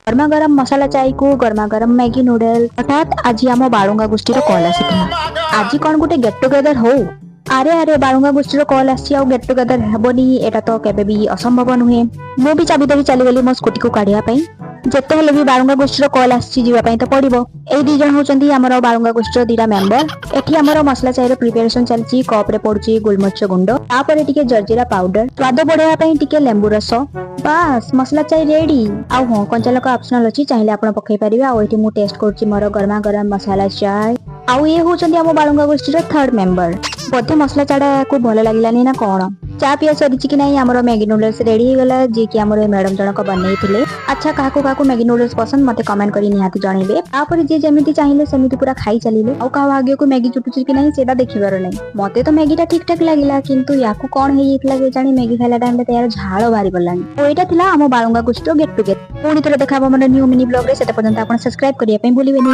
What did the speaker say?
ଗରମା ଗରମ ମସଲା ଚାଇକୁ ଗରମା ଗରମ ମ୍ୟାଗି ନୁଡଲ। ହଠାତ୍ ଆଜି ଆମ ବାଳୁଙ୍ଗା ଗୋଷ୍ଠୀର କଲ୍ ଆସିଥିଲା। ଆଜି କଣ ଗୋଟେ ଗେଟ୍ ଟୁଗେଦର ହଉ। ଆରେ ଆରେ, ବାଳୁଙ୍ଗା ଗୋଷ୍ଠୀର କଲ୍ ଆସିଛି ଆଉ ଗେଟ୍ ଟୁଗେଦର ହେବନି, ଏଇଟା ତ କେବେ ବି ଅସମ୍ଭବ ନୁହେଁ। ମୁଁ ବି ଚାବି ଧରି ଚାଲିଗଲି ମୋ ସ୍କୁଟିକୁ କାଢିବା ପାଇଁ। ଯେତେ ହେଲେ ବି ବାଳୁଙ୍ଗା ଗୋଷ୍ଠୀର କଲ୍ ଆସିଛି, ଯିବା ପାଇଁ ତ ପଡିବ। ଏଇ ଦି ଜଣ ହଉଛନ୍ତି ଆମର ବାଳୁଙ୍ଗା ଗୋଷ୍ଠୀର ଦିଟା ମେମ୍ବର। ଏଠି ଆମର ମସଲା ଚାଇର ପ୍ରିପାରେସନ ଚାଲିଛି। କପ ରେ ପଡୁଛି ଗୋଲମରିଚ ଗୁଣ୍ଡ, ତାପରେ ଟିକେ ଜଲଜିରା ପାଉଡର, ସ୍ୱାଦ ବଢେଇବା ପାଇଁ ଟିକେ ଲେମ୍ବୁ ରସ। ବାସ୍, ମସଲା ଚାଇ ରେଡି। ଆଉ ହଁ, କଞ୍ଚା ଲଙ୍କା ଅପସନାଲ ଅଛି, ଚାହିଁଲେ ଆପଣ ପକେଇ ପାରିବେ। ଆଉ ଏଠି ମୁଁ ଟେଷ୍ଟ କରୁଛି ମୋର ଗରମା ଗରମ ମସଲା ଚାଇ। ଆଉ ଇଏ ହଉଛନ୍ତି ଆମ ବାଳୁଙ୍ଗା ଗୋଷ୍ଠୀର ଥାର୍ଡ ମେମ୍ବର। ବୋଧେ ମସଲା ଚାଟାକୁ ଭଲ ଲାଗିଲାନି ନା କଣ। ଚା ପିଆ ସରିଛି କି ନାହିଁ, ଆମର ମ୍ୟାଗି ନୁଡଲ୍ସ ରେଡି ହେଇଗଲା, ଯିଏକି ଆମର ଏ ମ୍ୟାଡମ ଜଣକ ବନେଇଥିଲେ। ଆଚ୍ଛା, କାହାକୁ କାହାକୁ ମ୍ୟାଗି ନୁଡଲ୍ସ ପସନ୍ଦ, ମତେ କମେଣ୍ଟ କରି ନିହାତି ଜଣେଇବେ। ତାପରେ ଯିଏ ଯେମିତି ଚାହିଁଲେ ସେମିତି ପୁରା ଖାଇ ଚାଲିଲେ। ଆଉ କାହା ଭାଗ୍ୟକୁ ମ୍ୟାଗି ଜୁଟୁଛି କି ନାହିଁ, ସେଇଟା ଦେଖିବାର ନାହିଁ। ମତେ ତ ମ୍ୟାଗିଟା ଠିକ ଠାକ ଲାଗିଲା, କିନ୍ତୁ ୟାକୁ କଣ ହେଇଯାଇଥିଲା କେଜାଣି, ମ୍ୟାଗି ଖାଇଲା ଟାଇମରେ ତାର ଝାଳ ବାହାରି ପଡିଲାଣି। ଓ ଏଇଟା ଥିଲା ଆମ ବାଳୁଙ୍ଗା ଗୋଷ୍ଠୀର ଗେଟ୍ ଟୁଗେଦର। ପୁଣି ଥରେ ଦେଖା ହବ ଆମର ନ୍ୟୁ ମିନି ବ୍ଲଗ ରେ। ସେତେ ପର୍ଯ୍ୟନ୍ତ ଆପଣ ସବସ୍କ୍ରାଇବ କରିବା ପାଇଁ ଭୁଲିବେନି।